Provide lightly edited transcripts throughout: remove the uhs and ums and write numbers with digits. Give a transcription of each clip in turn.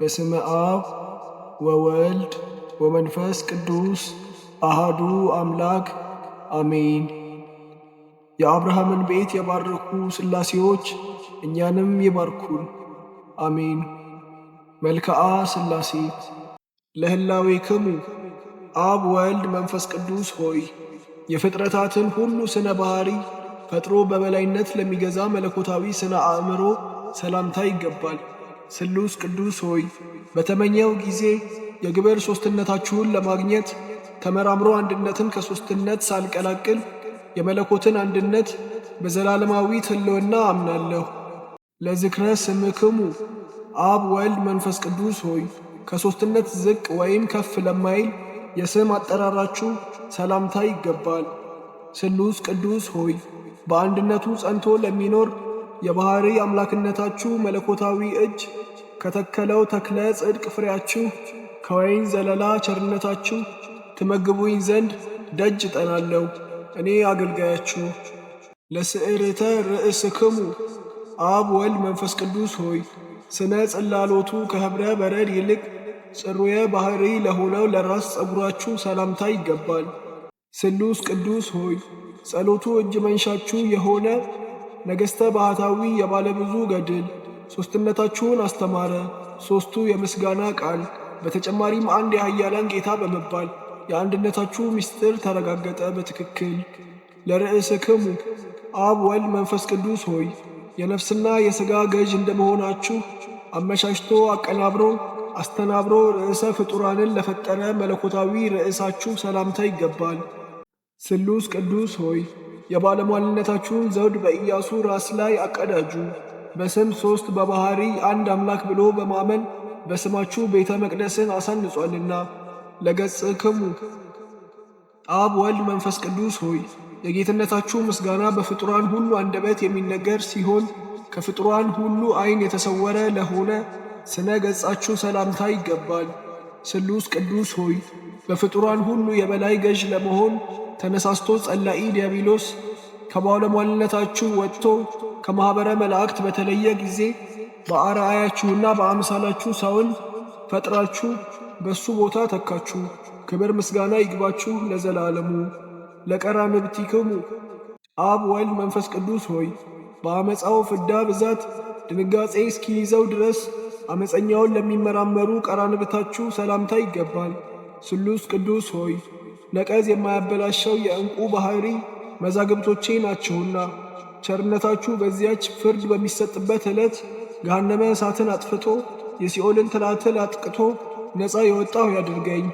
በስመ አብ ወወልድ ወመንፈስ ቅዱስ አሃዱ አምላክ አሜን። የአብርሃምን ቤት የባረኩ ሥላሴዎች እኛንም ይባርኩን፣ አሜን። መልክዓ ሥላሴ። ለህላዌክሙ አብ ወልድ መንፈስ ቅዱስ ሆይ፣ የፍጥረታትን ሁሉ ስነ ባህሪ ፈጥሮ በበላይነት ለሚገዛ መለኮታዊ ስነ አእምሮ ሰላምታ ይገባል። ስሉስ ቅዱስ ሆይ፣ በተመኘው ጊዜ የግብር ሦስትነታችሁን ለማግኘት ተመራምሮ አንድነትን ከሦስትነት ሳልቀላቅል የመለኮትን አንድነት በዘላለማዊ ሕልውና አምናለሁ። ለዝክረ ስምክሙ አብ ወልድ መንፈስ ቅዱስ ሆይ፣ ከሦስትነት ዝቅ ወይም ከፍ ለማይል የስም አጠራራችሁ ሰላምታ ይገባል። ስሉስ ቅዱስ ሆይ፣ በአንድነቱ ጸንቶ ለሚኖር የባሕርይ አምላክነታችሁ መለኮታዊ እጅ ከተከለው ተክለ ጽድቅ ፍሬያችሁ ከወይን ዘለላ ቸርነታችሁ ትመግቡኝ ዘንድ ደጅ እጠናለሁ፣ እኔ አገልጋያችሁ። ለስዕርተ ርእስክሙ አብ ወልድ መንፈስ ቅዱስ ሆይ፣ ስነ ጽላሎቱ ከኅብረ በረድ ይልቅ ጽሩየ ባሕርይ ለሆነው ለራስ ጸጉራችሁ ሰላምታ ይገባል። ስሉስ ቅዱስ ሆይ፣ ጸሎቱ እጅ መንሻችሁ የሆነ ነገሥተ ባህታዊ የባለብዙ ገድል ሦስትነታችሁን አስተማረ። ሦስቱ የምስጋና ቃል በተጨማሪም አንድ የኃያላን ጌታ በመባል የአንድነታችሁ ምስጢር ተረጋገጠ በትክክል። ለርእስክሙ አብ ወልድ መንፈስ ቅዱስ ሆይ፣ የነፍስና የሥጋ ገዥ እንደመሆናችሁ አመሻሽቶ አቀናብሮ አስተናብሮ ርዕሰ ፍጡራንን ለፈጠረ መለኮታዊ ርዕሳችሁ ሰላምታ ይገባል። ስሉስ ቅዱስ ሆይ፣ የባለሟልነታችሁን ዘውድ በኢያሱ ራስ ላይ አቀዳጁ። በስም ሦስት በባሕርይ አንድ አምላክ ብሎ በማመን በስማችሁ ቤተ መቅደስን አሳንጿልና። ለገጽክሙ አብ ወልድ መንፈስ ቅዱስ ሆይ፣ የጌትነታችሁ ምስጋና በፍጡራን ሁሉ አንደበት የሚነገር ሲሆን ከፍጡራን ሁሉ ዓይን የተሰወረ ለሆነ ስነ ገጻችሁ ሰላምታ ይገባል። ስሉስ ቅዱስ ሆይ፣ በፍጡራን ሁሉ የበላይ ገዥ ለመሆን ተነሳስቶ ጸላኢ ዲያብሎስ ከባለሟልነታችሁ ወጥቶ ከማኅበረ መላእክት በተለየ ጊዜ በአርአያችሁና በአምሳላችሁ ሰውን ፈጥራችሁ በሱ ቦታ ተካችሁ። ክብር ምስጋና ይግባችሁ ለዘላለሙ። ለቀራንብቲክሙ አብ ወልድ መንፈስ ቅዱስ ሆይ፣ በአመፃው ፍዳ ብዛት ድንጋጼ እስኪይዘው ድረስ አመፀኛውን ለሚመራመሩ ቀራንብታችሁ ሰላምታ ይገባል። ስሉስ ቅዱስ ሆይ፣ ነቀዝ የማያበላሸው የዕንቁ ባሕሪ መዛግብቶቼ ናችሁና ቸርነታችሁ በዚያች ፍርድ በሚሰጥበት ዕለት ገሃነመ እሳትን አጥፍቶ የሲኦልን ትላትል አጥቅቶ ነፃ የወጣሁ ያድርገኝ።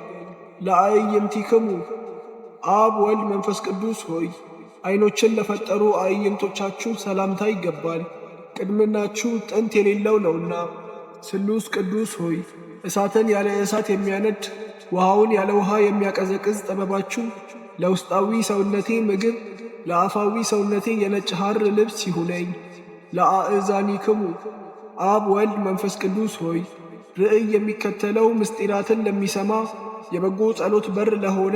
ለአዕይንቲክሙ አብ ወልድ መንፈስ ቅዱስ ሆይ፣ ዓይኖችን ለፈጠሩ አዕይንቶቻችሁ ሰላምታ ይገባል፣ ቅድምናችሁ ጥንት የሌለው ነውና። ስሉስ ቅዱስ ሆይ፣ እሳትን ያለ እሳት የሚያነድ ውሃውን ያለ ውሃ የሚያቀዘቅዝ ጥበባችሁ ለውስጣዊ ሰውነቴ ምግብ ለአፋዊ ሰውነቴ የነጭ ሐር ልብስ ይሁነኝ። ለአእዛኒክሙ አብ ወልድ መንፈስ ቅዱስ ሆይ፣ ርእይ የሚከተለው ምስጢራትን ለሚሰማ የበጎ ጸሎት በር ለሆነ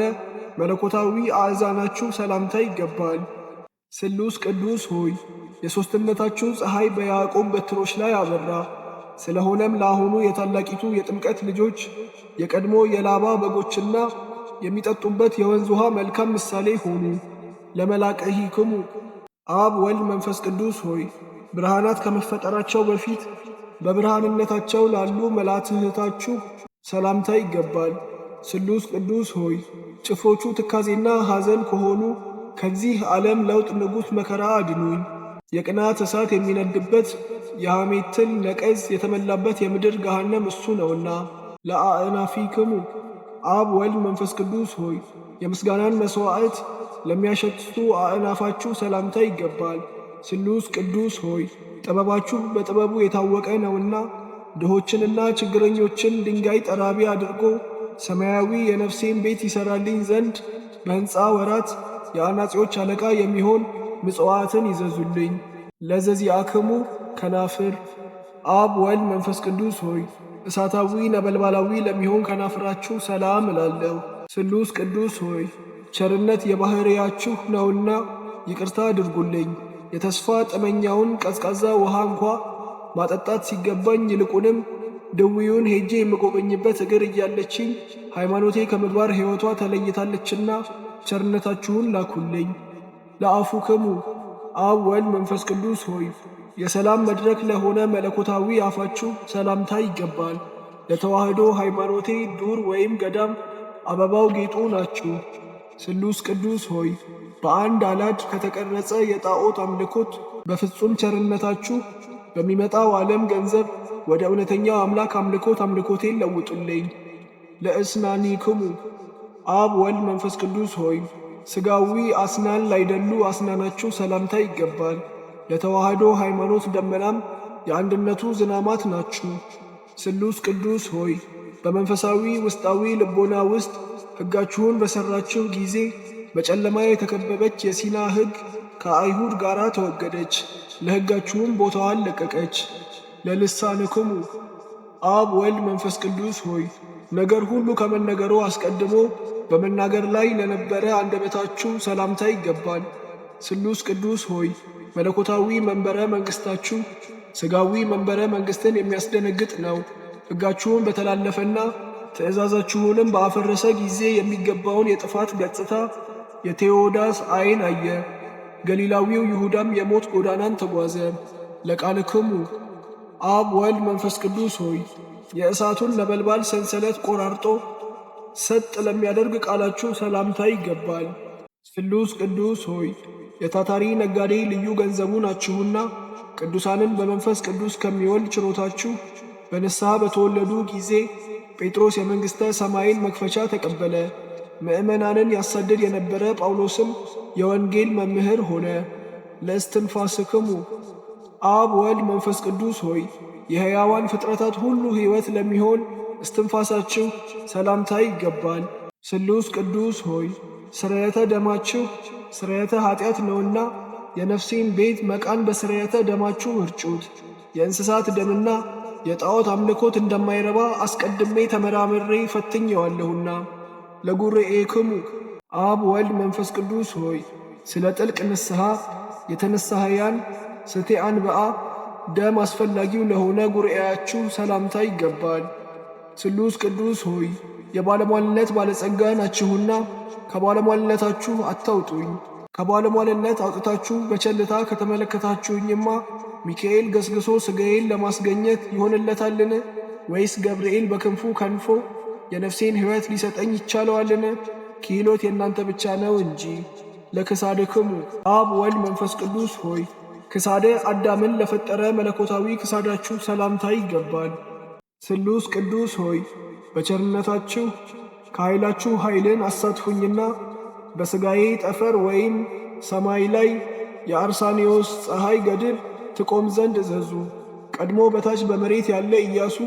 መለኮታዊ አእዛናችሁ ሰላምታ ይገባል። ስሉስ ቅዱስ ሆይ፣ የሦስትነታችሁ ፀሐይ በያዕቆብ በትሮች ላይ አበራ። ስለሆነም ለአሁኑ የታላቂቱ የጥምቀት ልጆች የቀድሞ የላባ በጎችና የሚጠጡበት የወንዝ ውሃ መልካም ምሳሌ ሆኑ። ለመላቅሂክሙ አብ ወልድ መንፈስ ቅዱስ ሆይ፣ ብርሃናት ከመፈጠራቸው በፊት በብርሃንነታቸው ላሉ መላትህታችሁ ሰላምታ ይገባል። ስሉስ ቅዱስ ሆይ፣ ጭፍሮቹ ትካዜና ሐዘን ከሆኑ ከዚህ ዓለም ለውጥ ንጉሥ መከራ አድኑኝ። የቅናት እሳት የሚነድበት የሐሜትን ነቀዝ የተመላበት የምድር ገሃነም እሱ ነውና። ለአእናፊክሙ አብ ወልድ መንፈስ ቅዱስ ሆይ፣ የምስጋናን መሥዋዕት ለሚያሸትቱ አእናፋችሁ ሰላምታ ይገባል። ስሉስ ቅዱስ ሆይ፣ ጥበባችሁ በጥበቡ የታወቀ ነውና ድሆችንና ችግረኞችን ድንጋይ ጠራቢ አድርጎ ሰማያዊ የነፍሴን ቤት ይሠራልኝ ዘንድ በሕንፃ ወራት የአናጺዎች አለቃ የሚሆን ምጽዋትን ይዘዙልኝ። ለዘዚአክሙ ከናፍር አብ ወልድ መንፈስ ቅዱስ ሆይ፣ እሳታዊ ነበልባላዊ ለሚሆን ከናፍራችሁ ሰላም እላለሁ። ስሉስ ቅዱስ ሆይ፣ ቸርነት የባሕርያችሁ ነውና ይቅርታ አድርጉልኝ። የተስፋ ጥመኛውን ቀዝቃዛ ውሃ እንኳ ማጠጣት ሲገባኝ ይልቁንም ድውዩን ሄጄ የምጎበኝበት እግር እያለችኝ ሃይማኖቴ ከምግባር ሕይወቷ ተለይታለችና ቸርነታችሁን ላኩልኝ። ለአፉክሙ አብ ወልድ መንፈስ ቅዱስ ሆይ የሰላም መድረክ ለሆነ መለኮታዊ አፋችሁ ሰላምታ ይገባል። ለተዋህዶ ሃይማኖቴ ዱር ወይም ገዳም አበባው ጌጡ ናችሁ። ስሉስ ቅዱስ ሆይ በአንድ አላድ ከተቀረጸ የጣዖት አምልኮት በፍጹም ቸርነታችሁ በሚመጣው ዓለም ገንዘብ ወደ እውነተኛው አምላክ አምልኮት አምልኮቴን ለውጡልኝ። ለእስናኒክሙ አብ ወልድ መንፈስ ቅዱስ ሆይ ሥጋዊ አስናን ላይደሉ አስናናችሁ ሰላምታ ይገባል። ለተዋህዶ ሃይማኖት ደመናም የአንድነቱ ዝናማት ናችሁ። ስሉስ ቅዱስ ሆይ በመንፈሳዊ ውስጣዊ ልቦና ውስጥ ሕጋችሁን በሠራችሁ ጊዜ በጨለማ የተከበበች የሲና ሕግ ከአይሁድ ጋር ተወገደች፣ ለሕጋችሁም ቦታዋን ለቀቀች። ለልሳንክሙ አብ ወልድ መንፈስ ቅዱስ ሆይ ነገር ሁሉ ከመነገሩ አስቀድሞ በመናገር ላይ ለነበረ አንደበታችሁ ሰላምታ ይገባል። ስሉስ ቅዱስ ሆይ መለኮታዊ መንበረ መንግሥታችሁ ሥጋዊ መንበረ መንግሥትን የሚያስደነግጥ ነው። ሕጋችሁን በተላለፈና ትእዛዛችሁንም በአፈረሰ ጊዜ የሚገባውን የጥፋት ገጽታ የቴዎዳስ ዓይን አየ። ገሊላዊው ይሁዳም የሞት ጎዳናን ተጓዘ። ለቃልክሙ አብ ወልድ መንፈስ ቅዱስ ሆይ የእሳቱን ነበልባል ሰንሰለት ቆራርጦ ሰጥ ለሚያደርግ ቃላችሁ ሰላምታ ይገባል። ስሉስ ቅዱስ ሆይ የታታሪ ነጋዴ ልዩ ገንዘቡ ናችሁና ቅዱሳንን በመንፈስ ቅዱስ ከሚወልድ ችሮታችሁ በንስሐ በተወለዱ ጊዜ ጴጥሮስ የመንግሥተ ሰማይን መክፈቻ ተቀበለ። ምዕመናንን ያሳድድ የነበረ ጳውሎስም የወንጌል መምህር ሆነ። ለእስትንፋስክሙ አብ ወልድ መንፈስ ቅዱስ ሆይ የሕያዋን ፍጥረታት ሁሉ ሕይወት ለሚሆን እስትንፋሳችሁ ሰላምታ ይገባል። ስሉስ ቅዱስ ሆይ ስርየተ ደማችሁ ስርየተ ኃጢአት ነውና የነፍሴን ቤት መቃን በስርየተ ደማችሁ እርጩት። የእንስሳት ደምና የጣዖት አምልኮት እንደማይረባ አስቀድሜ ተመራምሬ ፈትኜዋለሁና። ለጉርኤክሙ አብ ወልድ መንፈስ ቅዱስ ሆይ ስለ ጥልቅ ንስሐ የተነሳህያን ስቴ አንብአ ደም አስፈላጊው ለሆነ ጉርኤያችሁ ሰላምታ ይገባል። ስሉስ ቅዱስ ሆይ የባለሟልነት ባለጸጋ ናችሁና ከባለሟልነታችሁ አታውጡኝ። ከባለሟልነት አውጥታችሁ በቸልታ ከተመለከታችሁኝማ ሚካኤል ገስግሶ ሥጋዬን ለማስገኘት ይሆንለታልን? ወይስ ገብርኤል በክንፉ ከንፎ የነፍሴን ሕይወት ሊሰጠኝ ይቻለዋልን? ክህሎት የእናንተ ብቻ ነው እንጂ። ለክሳድክሙ አብ ወልድ መንፈስ ቅዱስ ሆይ ክሳደ አዳምን ለፈጠረ መለኮታዊ ክሳዳችሁ ሰላምታ ይገባል። ስሉስ ቅዱስ ሆይ በቸርነታችሁ ከኃይላችሁ ኃይልን አሳትፉኝና በሥጋዬ ጠፈር ወይም ሰማይ ላይ የአርሳኔዎስ ፀሐይ ገድል ትቆም ዘንድ እዘዙ። ቀድሞ በታች በመሬት ያለ ኢያሱ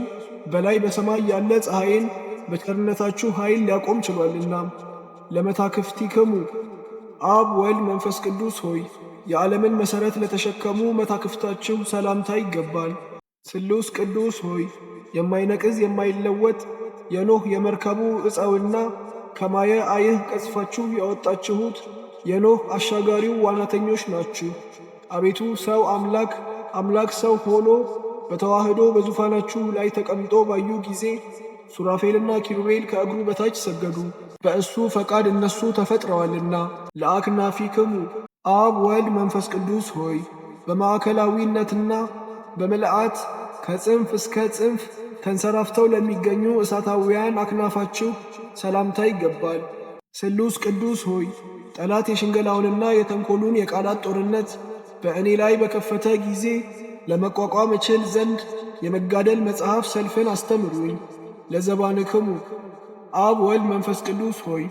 በላይ በሰማይ ያለ ፀሐይን በቸርነታችሁ ኃይል ሊያቆም ችሏልና። ለመታክፍቲክሙ አብ ወልድ መንፈስ ቅዱስ ሆይ የዓለምን መሠረት ለተሸከሙ መታክፍታችሁ ሰላምታ ይገባል። ስሉስ ቅዱስ ሆይ የማይነቅዝ የማይለወጥ የኖህ የመርከቡ ዕፀውና ከማየ አይህ ቀዝፋችሁ ያወጣችሁት የኖህ አሻጋሪው ዋናተኞች ናችሁ። አቤቱ ሰው አምላክ አምላክ ሰው ሆኖ በተዋህዶ በዙፋናችሁ ላይ ተቀምጦ ባዩ ጊዜ ሱራፌልና ኪሩቤል ከእግሩ በታች ሰገዱ፣ በእሱ ፈቃድ እነሱ ተፈጥረዋልና። ለአክናፊክሙ አብ ወልድ መንፈስ ቅዱስ ሆይ በማዕከላዊነትና በምልአት ከጽንፍ እስከ ጽንፍ ተንሰራፍተው ለሚገኙ እሳታውያን አክናፋችሁ ሰላምታ ይገባል። ስሉስ ቅዱስ ሆይ ጠላት የሽንገላውንና የተንኮሉን የቃላት ጦርነት በእኔ ላይ በከፈተ ጊዜ ለመቋቋም እችል ዘንድ የመጋደል መጽሐፍ ሰልፍን አስተምሩኝ። ለዘባንክሙ አብ ወልድ መንፈስ ቅዱስ ሆይ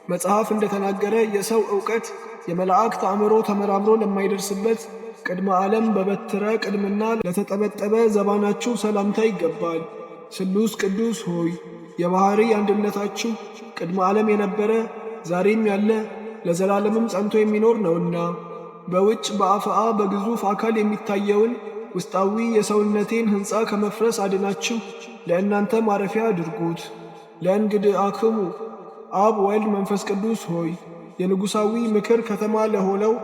መጽሐፍ እንደተናገረ የሰው ዕውቀት የመላእክት አእምሮ ተመራምሮ ለማይደርስበት ቅድመ ዓለም በበትረ ቅድምና ለተጠበጠበ ዘባናችሁ ሰላምታ ይገባል። ስሉስ ቅዱስ ሆይ የባሕሪ አንድነታችሁ ቅድመ ዓለም የነበረ ዛሬም ያለ ለዘላለምም ጸንቶ የሚኖር ነውና በውጭ በአፍአ በግዙፍ አካል የሚታየውን ውስጣዊ የሰውነቴን ሕንፃ ከመፍረስ አድናችሁ ለእናንተ ማረፊያ አድርጉት። ለእንግድአክሙ አብ ወልድ መንፈስ ቅዱስ ሆይ የንጉሣዊ ምክር ከተማ ለሆነው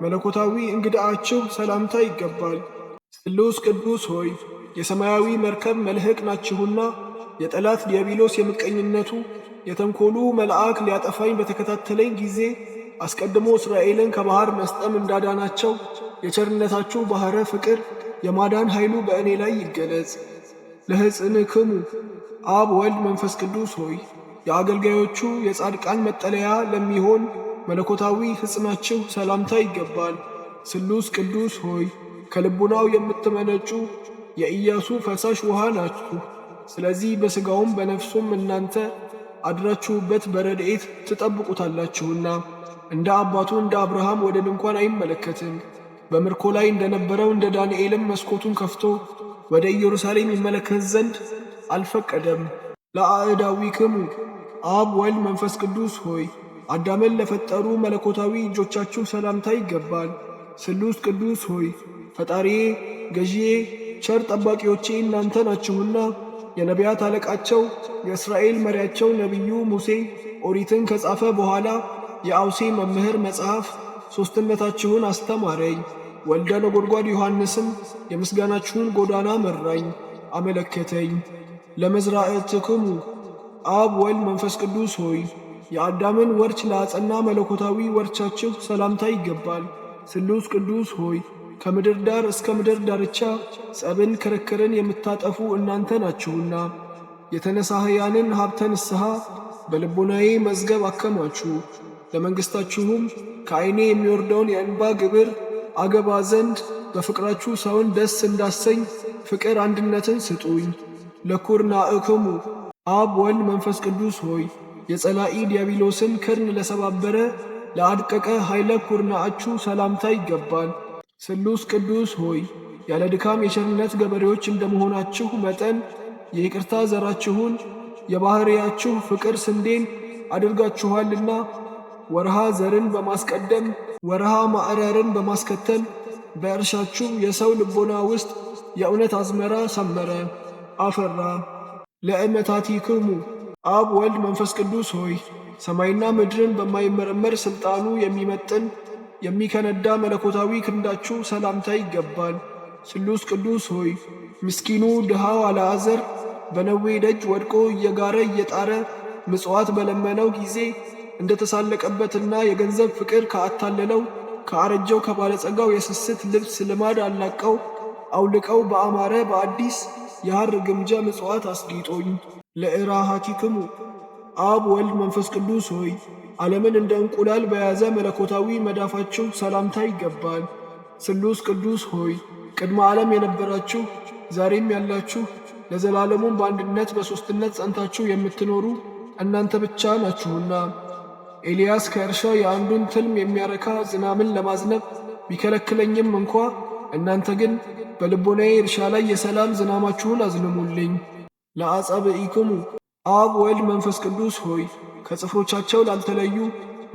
መለኮታዊ እንግድአችሁ ሰላምታ ይገባል። ስሉስ ቅዱስ ሆይ የሰማያዊ መርከብ መልህቅ ናችሁና የጠላት ዲያብሎስ የምቀኝነቱ የተንኮሉ መልአክ ሊያጠፋኝ በተከታተለኝ ጊዜ አስቀድሞ እስራኤልን ከባሕር መስጠም እንዳዳናቸው የቸርነታችሁ ባሕረ ፍቅር የማዳን ኃይሉ በእኔ ላይ ይገለጽ። ለሕፅንክሙ አብ ወልድ መንፈስ ቅዱስ ሆይ የአገልጋዮቹ የጻድቃን መጠለያ ለሚሆን መለኮታዊ ሕፅናችሁ ሰላምታ ይገባል። ስሉስ ቅዱስ ሆይ ከልቡናው የምትመነጩ የኢያሱ ፈሳሽ ውሃ ናችሁ። ስለዚህ በሥጋውም በነፍሱም እናንተ አድራችሁበት በረድኤት ትጠብቁታላችሁና እንደ አባቱ እንደ አብርሃም ወደ ድንኳን አይመለከትም። በምርኮ ላይ እንደነበረው እንደ ዳንኤልም መስኮቱን ከፍቶ ወደ ኢየሩሳሌም ይመለከት ዘንድ አልፈቀደም። ለአእዳዊክሙ አብ ወልድ መንፈስ ቅዱስ ሆይ አዳምን ለፈጠሩ መለኮታዊ እጆቻችሁ ሰላምታ ይገባል። ስሉስ ቅዱስ ሆይ ፈጣሪዬ፣ ገዢዬ፣ ቸር ጠባቂዎቼ እናንተ ናችሁና የነቢያት አለቃቸው የእስራኤል መሪያቸው ነቢዩ ሙሴ ኦሪትን ከጻፈ በኋላ የአውሴ መምህር መጽሐፍ ሦስትነታችሁን አስተማረኝ። ወልደ ነጎድጓድ ዮሐንስም የምስጋናችሁን ጎዳና መራኝ አመለከተኝ። ለመዝራእትክሙ አብ ወልድ መንፈስ ቅዱስ ሆይ የአዳምን ወርች ለአጸና መለኮታዊ ወርቻችሁ ሰላምታ ይገባል። ስሉስ ቅዱስ ሆይ ከምድር ዳር እስከ ምድር ዳርቻ ጸብን፣ ክርክርን የምታጠፉ እናንተ ናችሁና የተነሳህያንን ሀብተ ንስሐ በልቦናዬ መዝገብ አከማቹ። ለመንግሥታችሁም ከዐይኔ የሚወርደውን የእንባ ግብር አገባ ዘንድ በፍቅራችሁ ሰውን ደስ እንዳሰኝ ፍቅር አንድነትን ስጡኝ። ለኩርናእክሙ አብ ወልድ መንፈስ ቅዱስ ሆይ የጸላኢ ዲያብሎስን ክርን ለሰባበረ ለአድቀቀ ኃይለ ኩርናአችሁ ሰላምታ ይገባል። ስሉስ ቅዱስ ሆይ ያለ ድካም የቸርነት ገበሬዎች እንደመሆናችሁ መጠን የይቅርታ ዘራችሁን የባሕርያችሁ ፍቅር ስንዴን አድርጋችኋልና ወርሃ ዘርን በማስቀደም ወርሃ ማዕረርን በማስከተል በእርሻችሁ የሰው ልቦና ውስጥ የእውነት አዝመራ ሰመረ አፈራ። ለእመታቲክሙ አብ ወልድ መንፈስ ቅዱስ ሆይ ሰማይና ምድርን በማይመረመር ሥልጣኑ የሚመጥን የሚከነዳ መለኮታዊ ክንዳችሁ ሰላምታ ይገባል። ስሉስ ቅዱስ ሆይ ምስኪኑ ድሃው አልዓዛር በነዌ ደጅ ወድቆ እየጋረ እየጣረ ምጽዋት በለመነው ጊዜ እንደተሳለቀበትና የገንዘብ ፍቅር ከአታለለው ከአረጀው ከባለጸጋው የስስት ልብስ ልማድ አላቀው አውልቀው በአማረ በአዲስ የሐር ግምጃ ምጽዋት አስጊጦኝ። ለእራሃቲክሙ አብ ወልድ መንፈስ ቅዱስ ሆይ ዓለምን እንደ እንቁላል በያዘ መለኮታዊ መዳፋችሁ ሰላምታ ይገባል። ስሉስ ቅዱስ ሆይ ቅድመ ዓለም የነበራችሁ ዛሬም ያላችሁ ለዘላለሙም በአንድነት በሦስትነት ጸንታችሁ የምትኖሩ እናንተ ብቻ ናችሁና ኤልያስ ከእርሻ የአንዱን ትልም የሚያረካ ዝናምን ለማዝነብ ቢከለክለኝም እንኳ እናንተ ግን በልቦናዬ እርሻ ላይ የሰላም ዝናማችሁን አዝንሙልኝ። ለአጻብዒክሙ አብ ወልድ መንፈስ ቅዱስ ሆይ ከጽፍሮቻቸው ላልተለዩ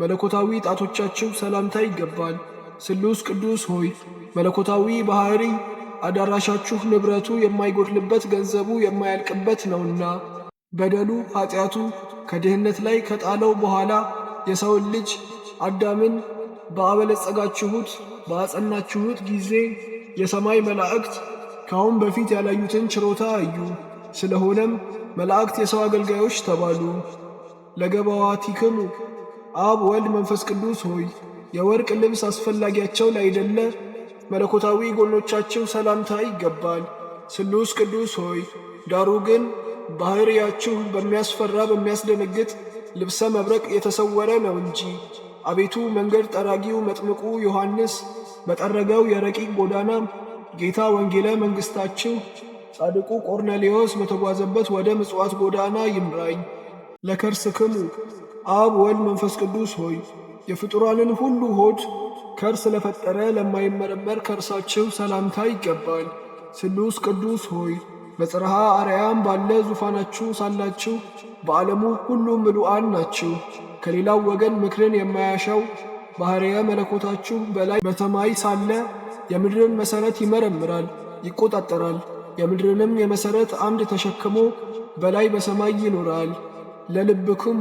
መለኮታዊ ጣቶቻችሁ ሰላምታ ይገባል። ስሉስ ቅዱስ ሆይ መለኮታዊ ባሕሪ አዳራሻችሁ ንብረቱ የማይጎድልበት ገንዘቡ የማያልቅበት ነውና በደሉ ኃጢአቱ ከድህነት ላይ ከጣለው በኋላ የሰውን ልጅ አዳምን በአበለጸጋችሁት በአጸናችሁት ጊዜ የሰማይ መላእክት ከአሁን በፊት ያላዩትን ችሮታ አዩ። ስለሆነም መላእክት የሰው አገልጋዮች ተባሉ። ለገባዋቲክሙ አብ ወልድ መንፈስ ቅዱስ ሆይ የወርቅ ልብስ አስፈላጊያቸው ላይደለ መለኮታዊ ጎኖቻቸው ሰላምታ ይገባል። ስሉስ ቅዱስ ሆይ ዳሩ ግን ባሕርያችሁ በሚያስፈራ በሚያስደነግጥ ልብሰ መብረቅ የተሰወረ ነው እንጂ። አቤቱ መንገድ ጠራጊው መጥምቁ ዮሐንስ በጠረገው የረቂቅ ጎዳና ጌታ ወንጌለ መንግሥታችሁ ጻድቁ ቆርኔሌዎስ በተጓዘበት ወደ ምጽዋት ጎዳና ይምራኝ። ለከርስክሙ አብ ወልድ መንፈስ ቅዱስ ሆይ የፍጡራንን ሁሉ ሆድ ከርስ ለፈጠረ ለማይመረመር ከርሳችሁ ሰላምታ ይገባል። ስሉስ ቅዱስ ሆይ በጽርሐ አርያም ባለ ዙፋናችሁ ሳላችሁ በዓለሙ ሁሉ ምሉዓን ናችሁ። ከሌላው ወገን ምክርን የማያሻው ባሕርየ መለኮታችሁ በላይ በሰማይ ሳለ የምድርን መሠረት ይመረምራል፣ ይቆጣጠራል። የምድርንም የመሠረት አምድ ተሸክሞ በላይ በሰማይ ይኖራል። ለልብክሙ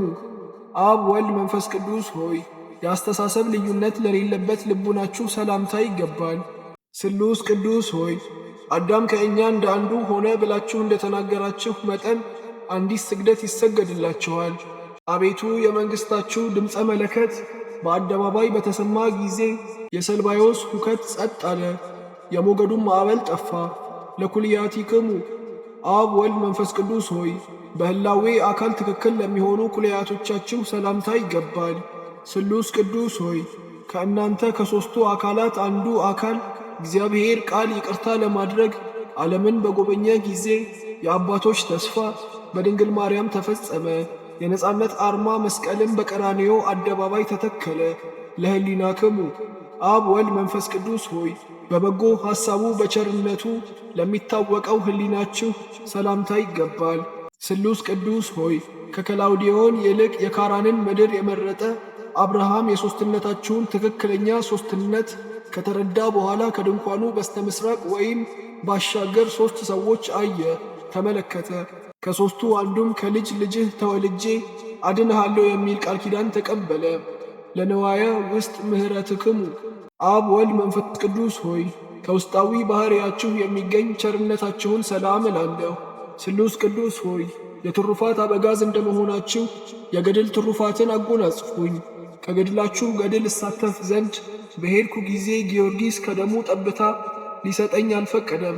አብ ወልድ መንፈስ ቅዱስ ሆይ የአስተሳሰብ ልዩነት ለሌለበት ልቡናችሁ ሰላምታ ይገባል። ስሉስ ቅዱስ ሆይ አዳም ከእኛ እንደ አንዱ ሆነ ብላችሁ እንደተናገራችሁ መጠን አንዲት ስግደት ይሰገድላችኋል። አቤቱ የመንግሥታችሁ ድምፀ መለከት በአደባባይ በተሰማ ጊዜ የሰልባዮስ ሁከት ጸጥ አለ፣ የሞገዱም ማዕበል ጠፋ። ለኩልያቲክሙ አብ ወልድ መንፈስ ቅዱስ ሆይ በህላዌ አካል ትክክል ለሚሆኑ ኩልያቶቻችሁ ሰላምታ ይገባል። ስሉስ ቅዱስ ሆይ ከእናንተ ከሦስቱ አካላት አንዱ አካል እግዚአብሔር ቃል ይቅርታ ለማድረግ ዓለምን በጎበኘ ጊዜ የአባቶች ተስፋ በድንግል ማርያም ተፈጸመ። የነጻነት አርማ መስቀልን በቀራንዮ አደባባይ ተተከለ። ለህሊናክሙ አብ ወልድ መንፈስ ቅዱስ ሆይ በበጎ ሐሳቡ በቸርነቱ ለሚታወቀው ህሊናችሁ ሰላምታ ይገባል። ስሉስ ቅዱስ ሆይ ከከላውዲዮን ይልቅ የካራንን ምድር የመረጠ አብርሃም የሦስትነታችሁን ትክክለኛ ሦስትነት ከተረዳ በኋላ ከድንኳኑ በስተምስራቅ ወይም ባሻገር ሦስት ሰዎች አየ፣ ተመለከተ። ከሦስቱ አንዱም ከልጅ ልጅህ ተወልጄ አድንሃለሁ የሚል ቃል ኪዳን ተቀበለ። ለንዋየ ውስጥ ምሕረትክሙ አብ ወልድ መንፈስ ቅዱስ ሆይ ከውስጣዊ ባሕርያችሁ የሚገኝ ቸርነታችሁን ሰላም እላለሁ። ስሉስ ቅዱስ ሆይ የትሩፋት አበጋዝ እንደመሆናችሁ የገድል ትሩፋትን አጎናጽፉኝ። ከገድላችሁ ገድል እሳተፍ ዘንድ በሄድኩ ጊዜ ጊዮርጊስ ከደሙ ጠብታ ሊሰጠኝ አልፈቀደም።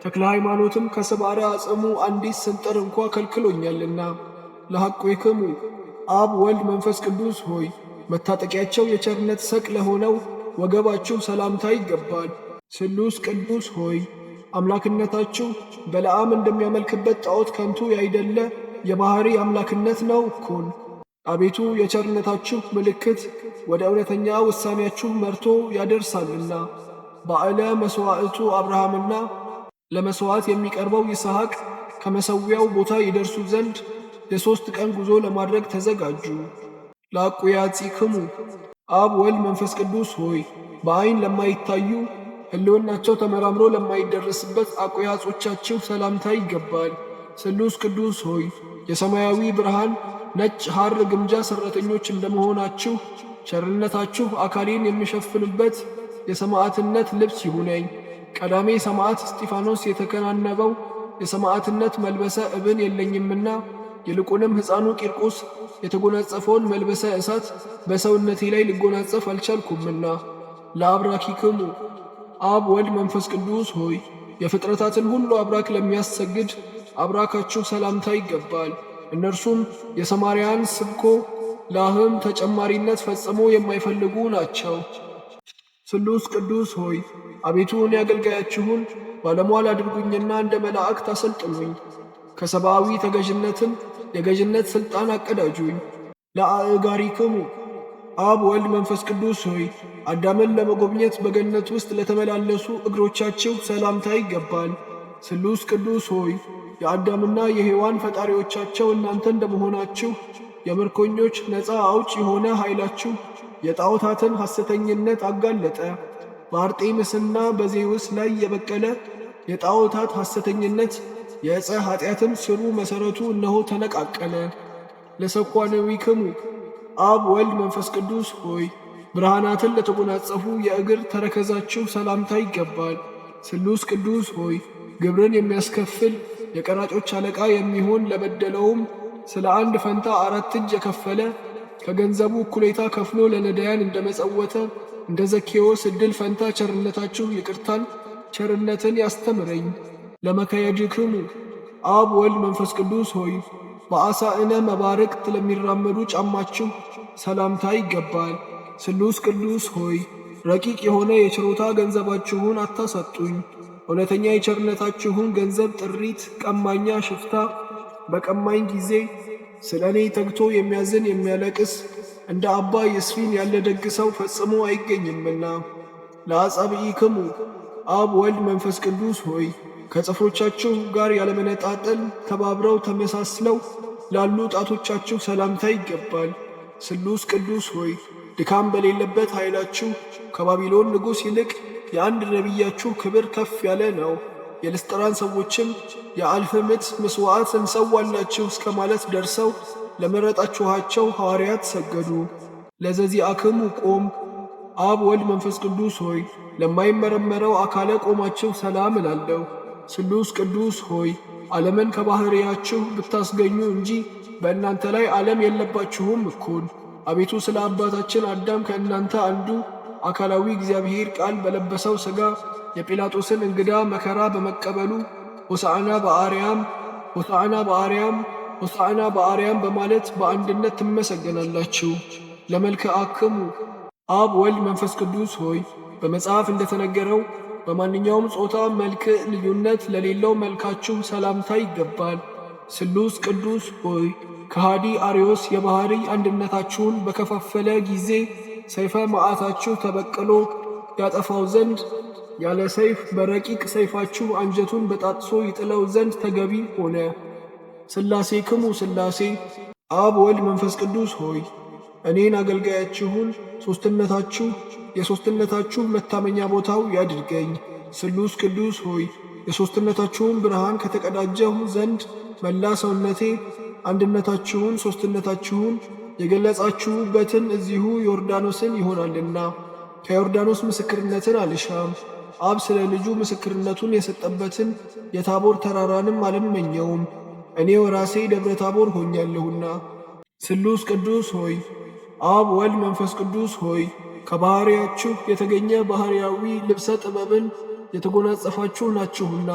ተክለ ሃይማኖትም ከሰባራ አጽሙ አንዲት ስንጥር እንኳ ከልክሎኛልና። ለሐቆይክሙ አብ ወልድ መንፈስ ቅዱስ ሆይ መታጠቂያቸው የቸርነት ሰቅ ለሆነው ወገባችሁ ሰላምታ ይገባል። ስሉስ ቅዱስ ሆይ አምላክነታችሁ በለዓም እንደሚያመልክበት ጣዖት ከንቱ ያይደለ የባሕሪ አምላክነት ነው እኮን። አቤቱ የቸርነታችሁ ምልክት ወደ እውነተኛ ውሳኔያችሁ መርቶ ያደርሳልና። በዓለ መሥዋዕቱ አብርሃምና ለመሥዋዕት የሚቀርበው ይስሐቅ ከመሠዊያው ቦታ ይደርሱ ዘንድ የ3 ቀን ጉዞ ለማድረግ ተዘጋጁ። ለአቁያጺክሙ አብ ወልድ መንፈስ ቅዱስ ሆይ በዐይን ለማይታዩ ሕልውናቸው ተመራምሮ ለማይደረስበት አቁያጾቻችሁ ሰላምታ ይገባል። ስሉስ ቅዱስ ሆይ የሰማያዊ ብርሃን ነጭ ሐር ግምጃ ሠራተኞች እንደመሆናችሁ ቸርነታችሁ አካሌን የሚሸፍንበት የሰማዕትነት ልብስ ይሁነኝ። ቀዳሜ ሰማዕት እስጢፋኖስ የተከናነበው የሰማዕትነት መልበሰ እብን የለኝምና ይልቁንም ሕፃኑ ቂርቆስ የተጎናጸፈውን መልበሰ እሳት በሰውነቴ ላይ ልጎናጸፍ አልቻልኩምና። ለአብራኪክሙ አብ ወልድ መንፈስ ቅዱስ ሆይ የፍጥረታትን ሁሉ አብራክ ለሚያሰግድ አብራካችሁ ሰላምታ ይገባል። እነርሱም የሰማርያን ስብኮ ላህም ተጨማሪነት ፈጽሞ የማይፈልጉ ናቸው። ስሉስ ቅዱስ ሆይ አቤቱ እኔ አገልጋያችሁን ባለሟል አድርጉኝና እንደ መላእክት አሰልጥኑኝ። ከሰብአዊ ተገዥነትም የገዥነት ሥልጣን አቀዳጁኝ። ለአእጋሪክሙ አብ ወልድ መንፈስ ቅዱስ ሆይ አዳምን ለመጎብኘት በገነት ውስጥ ለተመላለሱ እግሮቻችሁ ሰላምታ ይገባል። ስሉስ ቅዱስ ሆይ የአዳምና የሔዋን ፈጣሪዎቻቸው እናንተ እንደመሆናችሁ የምርኮኞች ነፃ አውጭ የሆነ ኃይላችሁ የጣዖታትን ሐሰተኝነት አጋለጠ። በአርጤምስና በዜውስ ላይ የበቀለ የጣዖታት ሐሰተኝነት የዕፀ ኃጢአትም ስሩ መሠረቱ እነሆ ተነቃቀለ። ለሰኳነዊክሙ አብ ወልድ መንፈስ ቅዱስ ሆይ ብርሃናትን ለተጎናጸፉ የእግር ተረከዛችሁ ሰላምታ ይገባል። ስሉስ ቅዱስ ሆይ ግብርን የሚያስከፍል የቀራጮች አለቃ የሚሆን ለበደለውም ስለ አንድ ፈንታ 4 እጅ የከፈለ ከገንዘቡ እኩሌታ ከፍሎ ለነዳያን እንደመጸወተ እንደ ዘኬዎስ ዕድል ፈንታ ቸርነታችሁ ይቅርታን ቸርነትን ያስተምረኝ። ለመከየድክሙ አብ ወልድ መንፈስ ቅዱስ ሆይ በአሳእነ መባርቅት ለሚራመዱ ጫማችሁ ሰላምታ ይገባል። ስሉስ ቅዱስ ሆይ ረቂቅ የሆነ የችሮታ ገንዘባችሁን አታሳጡኝ። እውነተኛ የቸርነታችሁን ገንዘብ ጥሪት ቀማኛ ሽፍታ በቀማኝ ጊዜ ስለ እኔ ተግቶ የሚያዝን የሚያለቅስ እንደ አባ የስፊን ያለ ደግ ሰው ፈጽሞ አይገኝምና። ለአጻብዒክሙ አብ ወልድ መንፈስ ቅዱስ ሆይ ከጽፍሮቻችሁ ጋር ያለመነጣጠል ተባብረው ተመሳስለው ላሉ ጣቶቻችሁ ሰላምታ ይገባል። ስሉስ ቅዱስ ሆይ ድካም በሌለበት ኃይላችሁ ከባቢሎን ንጉሥ ይልቅ የአንድ ነቢያችሁ ክብር ከፍ ያለ ነው። የልስጥራን ሰዎችም የአልፍምት ምሥዋዕት እንሰዋላችሁ እስከ ማለት ደርሰው ለመረጣችኋቸው ሐዋርያት ሰገዱ። ለዘዚአክሙ ቆም አብ ወልድ መንፈስ ቅዱስ ሆይ ለማይመረመረው አካለ ቆማችሁ ሰላም እላለሁ። ስሉስ ቅዱስ ሆይ ዓለምን ከባሕርያችሁ ብታስገኙ እንጂ በእናንተ ላይ ዓለም የለባችሁም እኮን። አቤቱ ስለ አባታችን አዳም ከእናንተ አንዱ አካላዊ እግዚአብሔር ቃል በለበሰው ሥጋ የጲላጦስን እንግዳ መከራ በመቀበሉ ሆሳዕና በአርያም፣ ሆሳዕና በአርያም፣ ሆሳዕና በአርያም በማለት በአንድነት ትመሰገናላችሁ። ለመልክዓክሙ አብ ወልድ መንፈስ ቅዱስ ሆይ በመጽሐፍ እንደተነገረው በማንኛውም ጾታ መልክ ልዩነት ለሌለው መልካችሁ ሰላምታ ይገባል። ስሉስ ቅዱስ ሆይ ከሃዲ አርዮስ የባሕርይ አንድነታችሁን በከፋፈለ ጊዜ ሰይፈ መዓታችሁ ተበቅሎ ያጠፋው ዘንድ ያለ ሰይፍ በረቂቅ ሰይፋችሁ አንጀቱን በጣጥሶ ይጥለው ዘንድ ተገቢ ሆነ። ሥላሴ ክሙ ሥላሴ አብ ወልድ መንፈስ ቅዱስ ሆይ እኔን አገልጋያችሁን ሦስትነታችሁ የሦስትነታችሁ መታመኛ ቦታው ያድርገኝ። ስሉስ ቅዱስ ሆይ የሦስትነታችሁን ብርሃን ከተቀዳጀሁ ዘንድ መላ ሰውነቴ አንድነታችሁን ሦስትነታችሁን የገለጻችሁበትን እዚሁ ዮርዳኖስን ይሆናልና ከዮርዳኖስ ምስክርነትን አልሻም። አብ ስለ ልጁ ምስክርነቱን የሰጠበትን የታቦር ተራራንም አልመኘውም፣ እኔው ራሴ ደብረ ታቦር ሆኛለሁና። ስሉስ ቅዱስ ሆይ አብ ወልድ መንፈስ ቅዱስ ሆይ ከባሕርያችሁ የተገኘ ባሕርያዊ ልብሰ ጥበብን የተጎናጸፋችሁ ናችሁና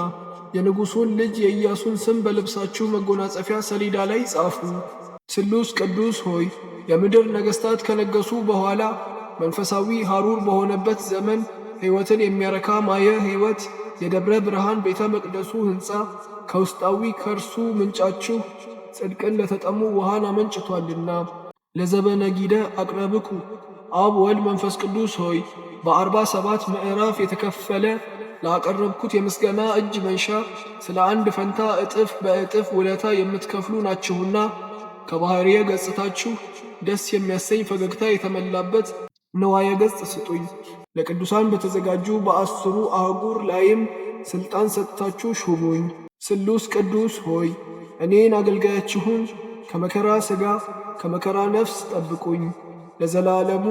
የንጉሡን ልጅ የኢያሱን ስም በልብሳችሁ መጎናጸፊያ ሰሌዳ ላይ ጻፉ። ስሉስ ቅዱስ ሆይ የምድር ነገሥታት ከነገሱ በኋላ መንፈሳዊ ሐሩር በሆነበት ዘመን ሕይወትን የሚያረካ ማየ ሕይወት የደብረ ብርሃን ቤተ መቅደሱ ሕንፃ ከውስጣዊ ከእርሱ ምንጫችሁ ጽድቅን ለተጠሙ ውሃን አመንጭቷልና። ለዘበነጊደ አቅረብኩ አብ ወልድ መንፈስ ቅዱስ ሆይ በ47 ምዕራፍ የተከፈለ ላቀረብኩት የምስጋና እጅ መንሻ ስለ አንድ ፈንታ እጥፍ በእጥፍ ውለታ የምትከፍሉ ናችሁና ከባሕርየ ገጽታችሁ ደስ የሚያሰኝ ፈገግታ የተመላበት ንዋየ ገጽ ስጡኝ። ለቅዱሳን በተዘጋጁ በ10 አህጉር ላይም ሥልጣን ሰጥታችሁ ሹሙኝ። ስሉስ ቅዱስ ሆይ እኔን አገልጋያችሁን ከመከራ ሥጋ ከመከራ ነፍስ ጠብቁኝ ለዘላለሙ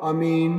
አሜን።